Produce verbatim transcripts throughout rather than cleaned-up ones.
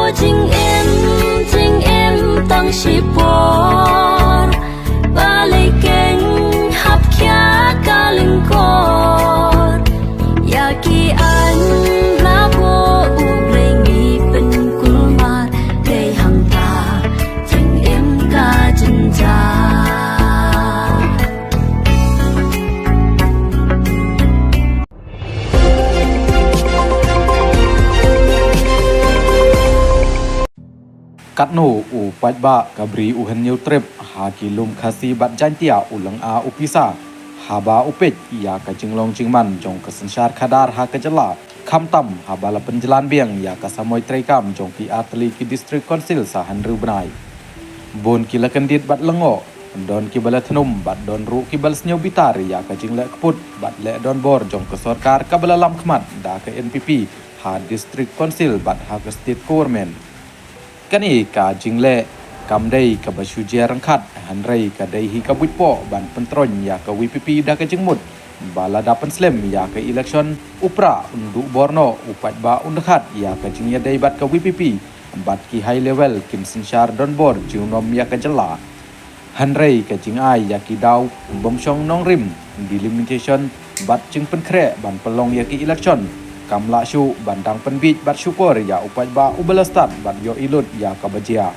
Jingim, jingim tang shipor, balei kein hap khia ka lyngkor. Ïa ki aiñ la buh U Blei ngi pynkulmar, dei hangta jingim ka jynjar. Katno u paidbah ka Bri U Hynñiewtrep ha ki lum Khasi bad Jaintia u lynga u pisa haba u peit ïa ka jinglong jingman jong ka synshar khadar ha ka jylla, khamtam haba la pynjlan biang ïa ka samoi treikam jong ki artylli ki District Council sa hynriew bnai. Bun ki la kyndit bad lyngngoh, don ki ba la thnum bad don ruh ki ba la sngewbitar ïa ka jingleh kput bad leh donbor jong ka sorkar kaba la lam khmat da ka N P P ha District Council bad ha ka State Government. Kane ka jingleh kam dei kaba shu jia ryngkat, hynrei ka dei hi ka buit poh ban pyntroiñ ïa ka V P P da ka jingmut ba lada pynslem ïa ka election, u Prah un duh bor noh, u paidbah un dkhat ïa ka jingïadei bad ka V P P bad ki high level kin synshar donbor junom ïa ka jylla. Hynrei ka jingai ïa ki daw bym shong nongrim, delimitation bad jingpynkhreh ban pynlong ïa ki election kam lah shuh ban dang pynbiej bad shukor ïa u paidbah uba la stad bad ïohi lut ïa kaba jia.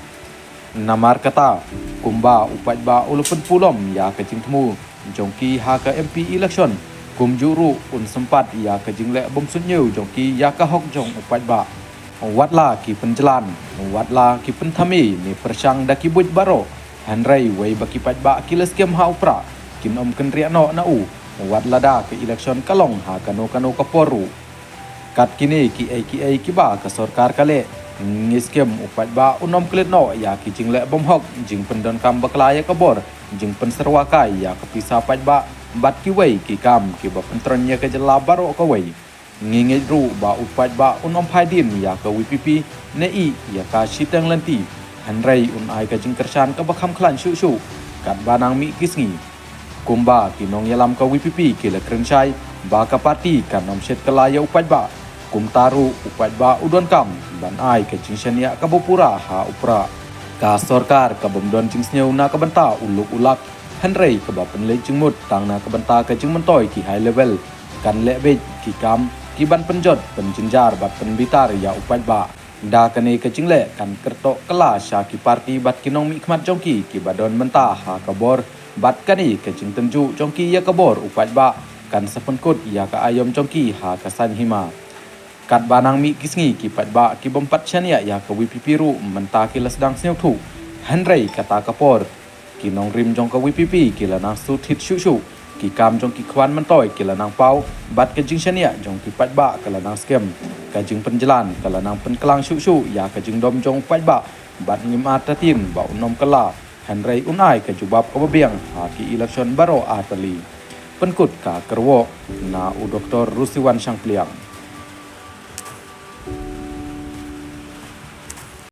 Namar kata, kumba u paidbah u la pynpulom ïa ka jingthmu jong ki ha ka M P election, kumjuh ruh un sympat ïa ka jingleh bym suidñiew jong ki ïa ka hok jong u paidbah. Watla ki pynjlan, watla ki pynthame ne pyrshang da ki buit baroh, hynrei wei ba ki paidbah ki la skhem ha u Prah, kin ym kynriah noh na u, wat lada ka election ka long ha kano kano ka por ruh. Kat kine kiei kiei kiba ka sorkar ka leh, ngi skhem u paidbah un ym klet noh ïa ki jingleh bymhok, jingpyndonkam bakla ïa ka bor, jingpynsyrwa kai ïa ka pisa paidbah bad kiwei ki kam kiba pyntroiñ ïa ka jylla baroh kawei. Ngi ngeit ruh ba u paidbah un ym phai dien ïa ka V P P ne ïeh ïa ka shiteng lynti, hynrei un ai ka jingkyrshan kaba kham khlaiñ shuh shuh katba nang mih ki sngi. Kumba ki nongïalam ka V P P ki la kren shai ba ka party kan ym shet kylla ïa u paidbah, kumta ruh u paidbah u donkam ban ai ka jingshaniah kaba pura ha u Prah. Ka sorkar ka bym don jingsngew na ka bynta u luk u lak, hynrei kaba pynleit jingmut tang na ka bynta ka jingmyntoi ki high level, kan leh beit ki kam kiban pynjot, pynjynjar bad pynbitar ïa u paidbah. Da kane ka jingleh kan kyrtoh kylla sha ki party bad ki nongmihkhmat jong ki kiba don mynta ha ka bor, bad kane ka jingtynjuh jong ki ïa ka bor u paidbah kan sa pynkut ïa ka aïom jong ki ha ka saiñ hima. Katba nang mih ki sngi ki paidbah ki bym pat shaniah ïa ka V P P ruh mynta ki la sdang sngewthuh, hynrei kata ka por ki nongrim jong ka V P P ki la nang shu thied shuh shuh, ki kam jong ki khwan myntoi ki la nang paw, bad ka jingshaniah jong ki paidbah ka la nang skhem. Ka jingpynjlan ka la nang pynklang shuh shuh ïa ka jingdom jong u paidbah, bad ngim artatien ba un ym kylla, hynrei un ai ka jubab kaba biang ha ki election baroh artylli. Pynkut ka kyrwoh na u Doktor Rusiwan Shangpliang.